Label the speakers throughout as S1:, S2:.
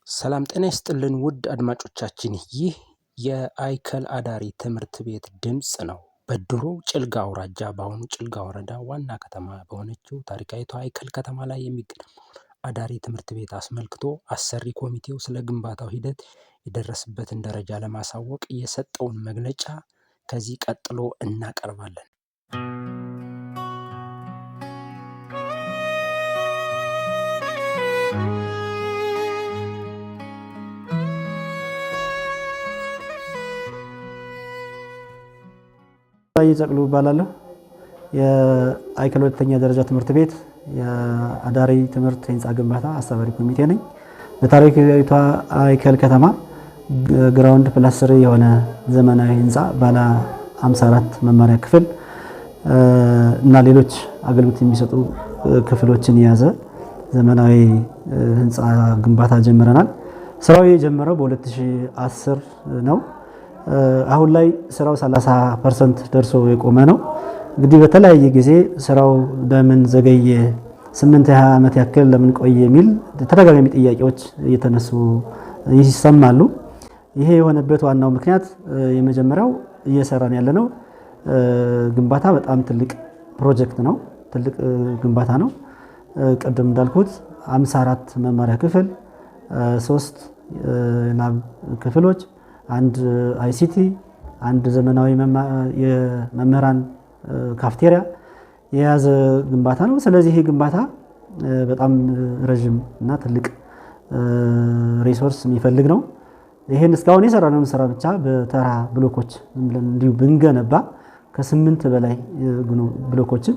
S1: ሰላም ጤና ይስጥልን ውድ አድማጮቻችን፣ ይህ የአይከል አዳሪ ትምህርት ቤት ድምፅ ነው። በድሮ ጭልጋ አውራጃ በአሁኑ ጭልጋ ወረዳ ዋና ከተማ በሆነችው ታሪካዊቷ አይከል ከተማ ላይ የሚገነባውን አዳሪ ትምህርት ቤት አስመልክቶ አሰሪ ኮሚቴው ስለ ግንባታው ሂደት የደረሰበትን ደረጃ ለማሳወቅ የሰጠውን መግለጫ ከዚህ ቀጥሎ እናቀርባለን።
S2: ጸቅሉ እባላለሁ። የአይከል ሁለተኛ ደረጃ ትምህርት ቤት የአዳሪ ትምህርት ህንፃ ግንባታ አስተባባሪ ኮሚቴ ነኝ። በታሪካዊቷ አይከል ከተማ ground plus three የሆነ ዘመናዊ ህንፃ ባለ 54 መማሪያ ክፍል እና ሌሎች አገልግሎት የሚሰጡ ክፍሎችን የያዘ ዘመናዊ ህንፃ ግንባታ ጀምረናል። ስራው የጀመረው በ2010 ነው። አሁን ላይ ስራው 30% ደርሶ የቆመ ነው። እንግዲህ በተለያየ ጊዜ ስራው ለምን ዘገየ፣ 8 20 ዓመት ያክል ለምን ቆየ የሚል ተደጋጋሚ ጥያቄዎች እየተነሱ ይሰማሉ። ይሄ የሆነበት ዋናው ምክንያት የመጀመሪያው እየሰራን ያለነው ግንባታ በጣም ትልቅ ፕሮጀክት ነው። ትልቅ ግንባታ ነው። ቅድም እንዳልኩት 54 መማሪያ ክፍል፣ 3 lab ክፍሎች፣ አንድ ICT፣ አንድ ዘመናዊ የመምህራን ካፍቴሪያ የያዘ ግንባታ ነው። ስለዚህ ይህ ግንባታ በጣም ረዥም እና ትልቅ resource የሚፈልግ ነው። ይህን እስካሁን የሰራነውን ስራ ብቻ በተራ ብሎኮች እንዲሁ ብንገነባ ከ8 በላይ ብሎኮችን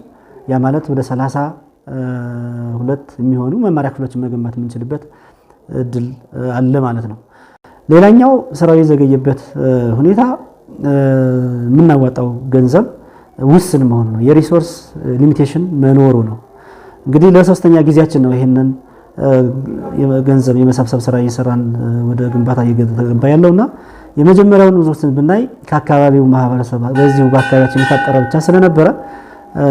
S2: ያ ማለት ወደ 32 የሚሆኑ መማሪያ ክፍሎችን መገንባት የምንችልበት እድል አለ ማለት ነው። ሌላኛው ስራው የዘገየበት ሁኔታ የምናዋጣው ገንዘብ ውስን መሆኑ ነው። የ resource limitation መኖሩ ነው። እንግዲህ ለሶስተኛ ጊዜያችን ነው ይሄንን ገንዘብ የመሰብሰብ ስራ እየሰራን ወደ ግንባታ እየተገባ ያለውና የመጀመሪያውን ዙር ብናይ ከአካባቢው ማህበረሰብ በዚሁ በአካባቢያችን የታጠረ ብቻ ስለነበረ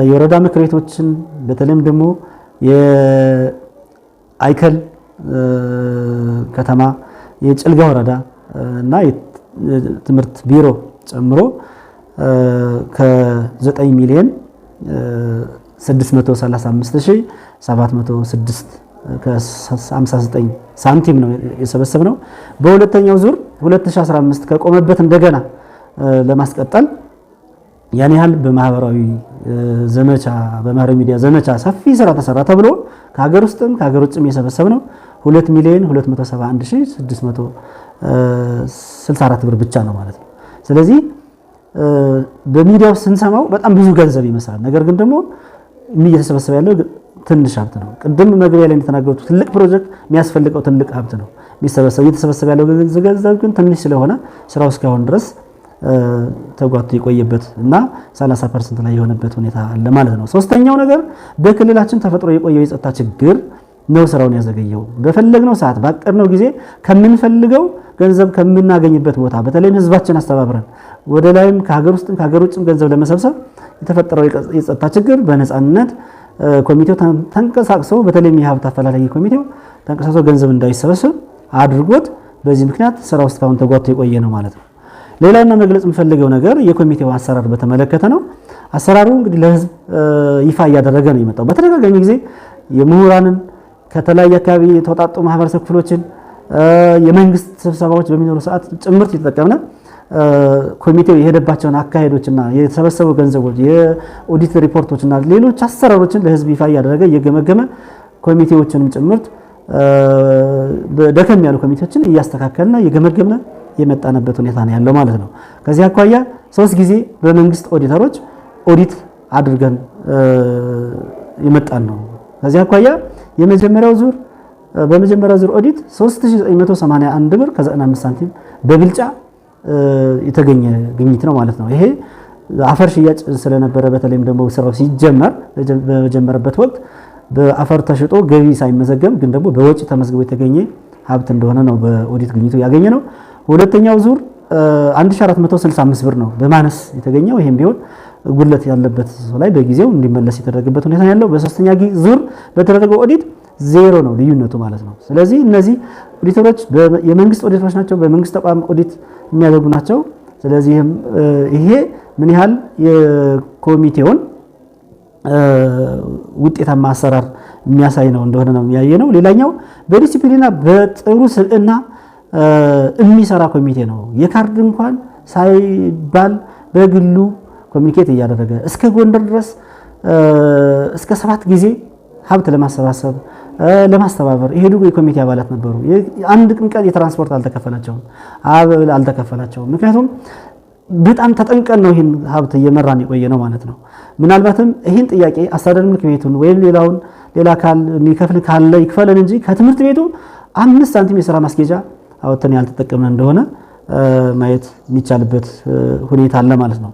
S2: የወረዳ ምክር ቤቶችን በተለይም ደግሞ የአይከል ከተማ የጭልጋ ወረዳ እና የትምህርት ቢሮ ጨምሮ ከ9 ሚሊዮን 635,706 ከ59 ሳንቲም ነው የሰበሰብነው። በሁለተኛው ዙር 2015 ከቆመበት እንደገና ለማስቀጠል ያን ያህል በማህበራዊ ዘመቻ በማህበራዊ ሚዲያ ዘመቻ ሰፊ ስራ ተሰራ ተብሎ ከሀገር ውስጥም ከሀገር ውጭም የሰበሰብነው 2,271,664 ብር ብቻ ነው ማለት ነው። ስለዚህ በሚዲያው ስንሰማው በጣም ብዙ ገንዘብ ይመስላል። ነገር ግን ደግሞ እየተሰበሰበ ያለው ትንሽ ሀብት ነው። ቅድም መግቢያ ላይ እንደተናገሩት ትልቅ ፕሮጀክት የሚያስፈልገው ትልቅ ሀብት ነው። የሚሰበሰበው እየተሰበሰበ ያለው ገንዘብ ግን ትንሽ ስለሆነ ስራው እስካሁን ድረስ ተጓቶ የቆየበት እና 30% ላይ የሆነበት ሁኔታ አለ ማለት ነው። ሶስተኛው ነገር በክልላችን ተፈጥሮ የቆየው የጸጥታ ችግር ነው ስራውን ያዘገየው። በፈለግነው ሰዓት ባቀድነው ጊዜ ከምንፈልገው ገንዘብ ከምናገኝበት ቦታ በተለይም ህዝባችን አስተባብረን ወደ ላይም ከሀገር ውስጥም ከሀገር ውጭም ገንዘብ ለመሰብሰብ የተፈጠረው የጸጥታ ችግር በነፃነት ኮሚቴው ተንቀሳቅሶ በተለይም የሀብት አፈላላጊ ኮሚቴው ተንቀሳቅሶ ገንዘብ እንዳይሰበሰብ አድርጎት በዚህ ምክንያት ስራው እስካሁን ተጓቶ የቆየ ነው ማለት ነው። ሌላውና መግለጽ የምፈልገው ነገር የኮሚቴው አሰራር በተመለከተ ነው። አሰራሩ እንግዲህ ለህዝብ ይፋ እያደረገ ነው የመጣው። በተደጋጋሚ ጊዜ የምሁራንን ከተለያየ አካባቢ የተወጣጡ ማህበረሰብ ክፍሎችን የመንግስት ስብሰባዎች በሚኖሩ ሰዓት ጭምርት የተጠቀምነ ኮሚቴው የሄደባቸውን አካሄዶችና የተሰበሰቡ ገንዘቦች የኦዲት ሪፖርቶችና ሌሎች አሰራሮችን ለህዝብ ይፋ እያደረገ እየገመገመ ኮሚቴዎችንም ጭምርት ደከም ያሉ ኮሚቴዎችን እያስተካከልና እየገመገምነ የመጣንበት ሁኔታ ነው ያለው ማለት ነው። ከዚህ አኳያ 3 ጊዜ በመንግስት ኦዲተሮች ኦዲት አድርገን የመጣን ነው። ከዚህ አኳያ የመጀመሪያው ዙር በመጀመሪያው ዙር ኦዲት 3981 ብር ከ95 ሳንቲም በብልጫ የተገኘ ግኝት ነው ማለት ነው። ይሄ አፈር ሽያጭ ስለነበረ በተለይም ደግሞ ስራው ሲጀመር በጀመረበት ወቅት በአፈር ተሽጦ ገቢ ሳይመዘገብ ግን ደግሞ በወጪ ተመዝግቦ የተገኘ ሀብት እንደሆነ ነው በኦዲት ግኝቱ ያገኘ ነው። ሁለተኛው ዙር 1465 ብር ነው በማነስ የተገኘው። ይሄም ቢሆን ጉድለት ያለበት ላይ በጊዜው እንዲመለስ የተደረገበት ሁኔታ ያለው። በሶስተኛ ዙር በተደረገው ኦዲት ዜሮ ነው ልዩነቱ ማለት ነው። ስለዚህ እነዚህ ኦዲተሮች የመንግስት ኦዲተሮች ናቸው፣ በመንግስት ተቋም ኦዲት የሚያደርጉ ናቸው። ስለዚህም ይሄ ምን ያህል የኮሚቴውን ውጤታማ አሰራር የሚያሳይ ነው እንደሆነ ነው ያየነው። ሌላኛው በዲሲፕሊንና በጥሩ ስብዕና የሚሰራ ኮሚቴ ነው። የካርድ እንኳን ሳይባል በግሉ communicate እያደረገ እስከ ጎንደር ድረስ እስከ 7 ጊዜ ሀብት ለማሰባሰብ ለማስተባበር የሄዱ የኮሚቴ አባላት ነበሩ። አንድ ቀን የትራንስፖርት አልተከፈላቸውም፣ አበል አልተከፈላቸውም። ምክንያቱም በጣም ተጠንቀን ነው ይህን ሀብት እየመራን የቆየ ነው ማለት ነው። ምናልባትም ይህን ጥያቄ አስተዳደር ምክር ቤቱን ወይም ሌላውን ሌላ አካል የሚከፍል ካለ ይክፈለን እንጂ ከትምህርት ቤቱ 5 ሳንቲም የስራ ማስኬጃ አወጥተን ያልተጠቀምን እንደሆነ ማየት የሚቻልበት ሁኔታ አለ ማለት ነው።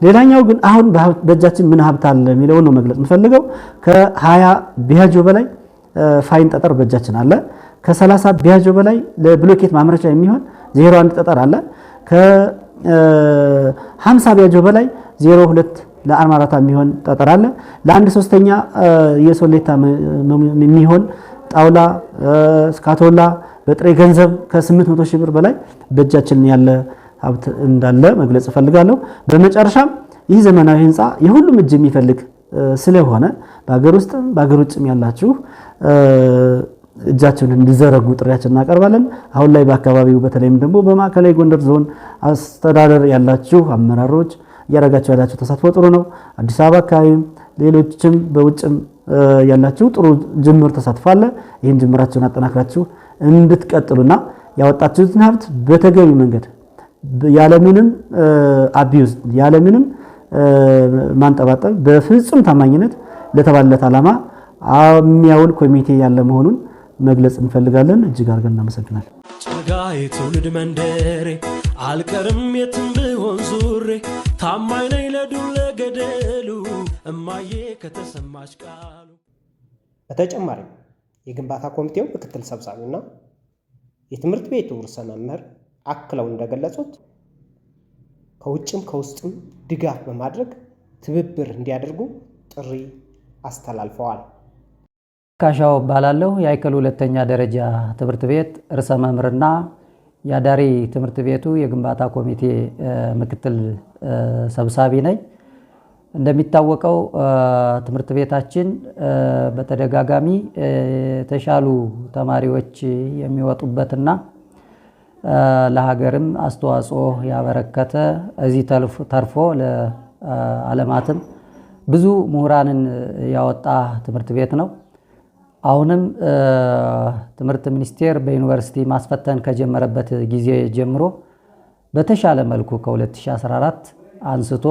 S2: ሌላኛው ግን አሁን በእጃችን ምን ሀብት አለ የሚለውን ነው መግለጽ የምፈልገው። ከ20 ቢያጆ በላይ fine ጠጠር በእጃችን አለ። ከ30 ቢያጆ በላይ ለብሎኬት ማምረቻ የሚሆን 01 ጠጠር አለ። ከ50 ቢያጆ በላይ 02 ለአርማራታ የሚሆን ጠጠር አለ። ለአንድ ሶስተኛ የሶሌታ የሚሆን ጣውላ ስካቶላ በጥሬ ገንዘብ ከ800 ሺህ ብር በላይ በእጃችን ያለ ሀብት እንዳለ መግለጽ እፈልጋለሁ። በመጨረሻም ይህ ዘመናዊ ህንፃ የሁሉም እጅ የሚፈልግ ስለሆነ በሀገር ውስጥም በሀገር ውጭም ያላችሁ እጃችሁን እንዲዘረጉ ጥሪያችን እናቀርባለን። አሁን ላይ በአካባቢው በተለይም ደግሞ በማዕከላዊ ጎንደር ዞን አስተዳደር ያላችሁ አመራሮች እያደረጋችሁ ያላችሁ ተሳትፎ ጥሩ ነው። አዲስ አበባ አካባቢም ሌሎችም በውጭም ያላችሁ ጥሩ ጅምር ተሳትፎ አለ። ይህን ጅምራችሁን አጠናክራችሁ እንድትቀጥሉና ያወጣችሁትን ሀብት በተገቢ መንገድ ያለምንም abuse ያለምንም ማንጠባጠብ በፍጹም ታማኝነት ለተባለለት ዓላማ የሚያውል ኮሚቴ ያለ መሆኑን መግለጽ እንፈልጋለን። እጅግ አድርገን እናመሰግናለን።
S3: ጭልጋ የትውልድ መንደሬ አልቀርም የትም ብሆን ዙሬ ታማኝ ነኝ ለዱር ለገደሉ እማዬ ከተሰማች ቃሉ።
S1: በተጨማሪም የግንባታ ኮሚቴው ምክትል ሰብሳቢና የትምህርት ቤቱ ርዕሰ መምህር አክለው እንደገለጹት ከውጭም ከውስጥም ድጋፍ በማድረግ ትብብር እንዲያደርጉ ጥሪ አስተላልፈዋል።
S4: ካሻው እባላለሁ። የአይከል ሁለተኛ ደረጃ ትምህርት ቤት ርዕሰ መምህርና የአዳሪ ትምህርት ቤቱ የግንባታ ኮሚቴ ምክትል ሰብሳቢ ነኝ። እንደሚታወቀው ትምህርት ቤታችን በተደጋጋሚ የተሻሉ ተማሪዎች የሚወጡበትና ለሀገርም አስተዋጽኦ ያበረከተ እዚህ ተርፎ ለዓለማትም ብዙ ምሁራንን ያወጣ ትምህርት ቤት ነው። አሁንም ትምህርት ሚኒስቴር በዩኒቨርሲቲ ማስፈተን ከጀመረበት ጊዜ ጀምሮ በተሻለ መልኩ ከ2014 አንስቶ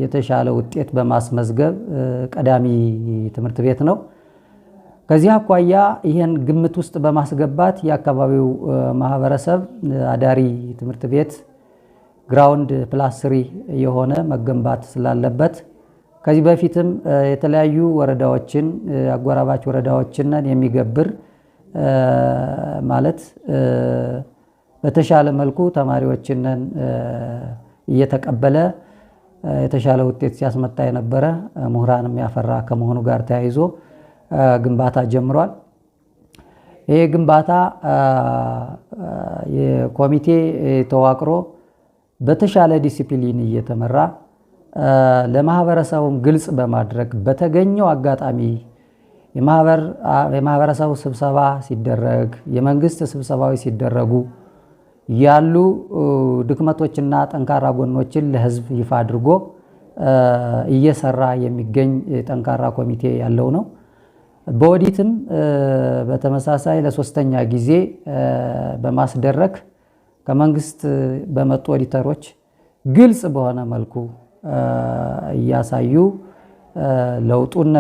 S4: የተሻለ ውጤት በማስመዝገብ ቀዳሚ ትምህርት ቤት ነው። ከዚህ አኳያ ይህን ግምት ውስጥ በማስገባት የአካባቢው ማህበረሰብ አዳሪ ትምህርት ቤት ground plus 3 የሆነ መገንባት ስላለበት ከዚህ በፊትም የተለያዩ ወረዳዎችን አጎራባች ወረዳዎችን የሚገብር ማለት በተሻለ መልኩ ተማሪዎችን እየተቀበለ የተሻለ ውጤት ሲያስመጣ የነበረ ምሁራንም ያፈራ ከመሆኑ ጋር ተያይዞ ግንባታ ጀምሯል። ይሄ ግንባታ የኮሚቴ ተዋቅሮ በተሻለ ዲሲፕሊን እየተመራ ለማህበረሰቡም ግልጽ በማድረግ በተገኘው አጋጣሚ የማህበረሰቡ ስብሰባ ሲደረግ የመንግስት ስብሰባዎች ሲደረጉ ያሉ ድክመቶችና ጠንካራ ጎኖችን ለህዝብ ይፋ አድርጎ እየሰራ የሚገኝ ጠንካራ ኮሚቴ ያለው ነው። በኦዲትም በተመሳሳይ ለሶስተኛ ጊዜ በማስደረግ ከመንግስት በመጡ ኦዲተሮች ግልጽ በሆነ መልኩ እያሳዩ ለውጡን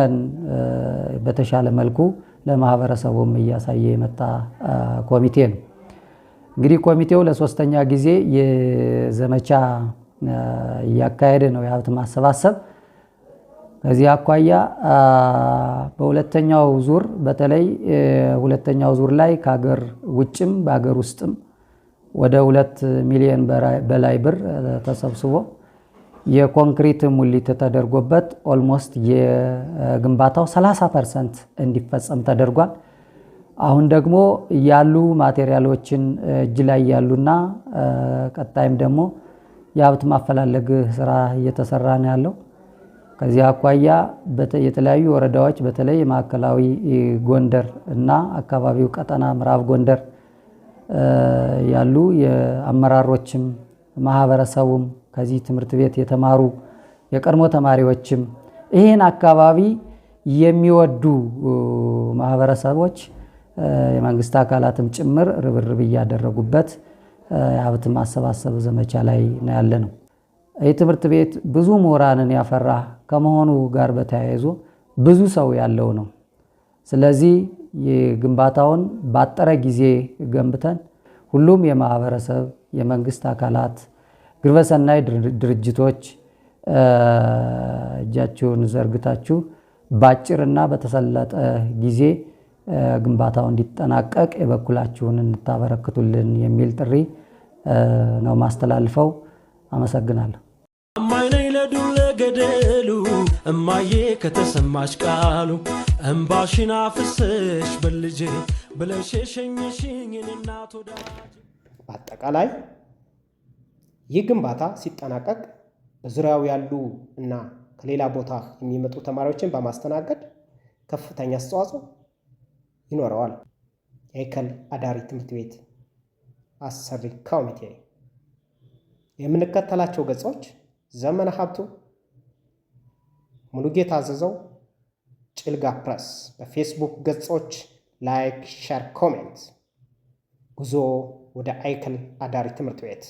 S4: በተሻለ መልኩ ለማህበረሰቡም እያሳየ የመጣ ኮሚቴ ነው። እንግዲህ ኮሚቴው ለሶስተኛ ጊዜ የዘመቻ እያካሄደ ነው የሀብት ማሰባሰብ። ከዚህ አኳያ በሁለተኛው ዙር በተለይ ሁለተኛው ዙር ላይ ከሀገር ውጭም በሀገር ውስጥም ወደ 2 ሚሊዮን በላይ ብር ተሰብስቦ የኮንክሪት ሙሊት ተደርጎበት almost የግንባታው 30% እንዲፈጸም ተደርጓል። አሁን ደግሞ ያሉ ማቴሪያሎችን እጅ ላይ ያሉና ቀጣይም ደግሞ የሀብት ማፈላለግ ስራ እየተሰራ ነው ያለው። ከዚህ አኳያ የተለያዩ ወረዳዎች፣ በተለይ ማዕከላዊ ጎንደር እና አካባቢው ቀጠና ምዕራብ ጎንደር ያሉ የአመራሮችም፣ ማህበረሰቡም፣ ከዚህ ትምህርት ቤት የተማሩ የቀድሞ ተማሪዎችም፣ ይህን አካባቢ የሚወዱ ማህበረሰቦች፣ የመንግስት አካላትም ጭምር ርብርብ እያደረጉበት የሀብት ማሰባሰብ ዘመቻ ላይ ነው ያለ ነው። ይህ ትምህርት ቤት ብዙ ምሁራንን ያፈራ ከመሆኑ ጋር በተያይዞ ብዙ ሰው ያለው ነው። ስለዚህ ግንባታውን ባጠረ ጊዜ ገንብተን ሁሉም የማህበረሰብ፣ የመንግስት አካላት፣ ግብረሰናይ ድርጅቶች እጃችሁን ዘርግታችሁ በአጭርና በተሰለጠ ጊዜ ግንባታው እንዲጠናቀቅ የበኩላችሁን እንድታበረክቱልን የሚል ጥሪ ነው ማስተላልፈው። አመሰግናለሁ።
S3: ታማኝ ነኝ ለዱር ለገደሉ፣ እማዬ ከተሰማሽ ቃሉ፣ እምባሽን አፍስሽ በልጄ ብለሽ የሸኘሽኝን እናት ወዳጅ።
S5: በአጠቃላይ ይህ ግንባታ ሲጠናቀቅ በዙሪያው ያሉ እና ከሌላ ቦታ የሚመጡ ተማሪዎችን በማስተናገድ ከፍተኛ አስተዋጽኦ ይኖረዋል። የአይከል አዳሪ ትምህርት ቤት አሰሪ ኮሚቴ የምንከተላቸው ገጾች ዘመነ ሀብቱ፣ ሙሉጌታ አዘዘው፣ ጭልጋ ፕረስ በፌስቡክ ገጾች like፣ share፣ comment። ጉዞ ወደ አይከል አዳሪ ትምህርት ቤት።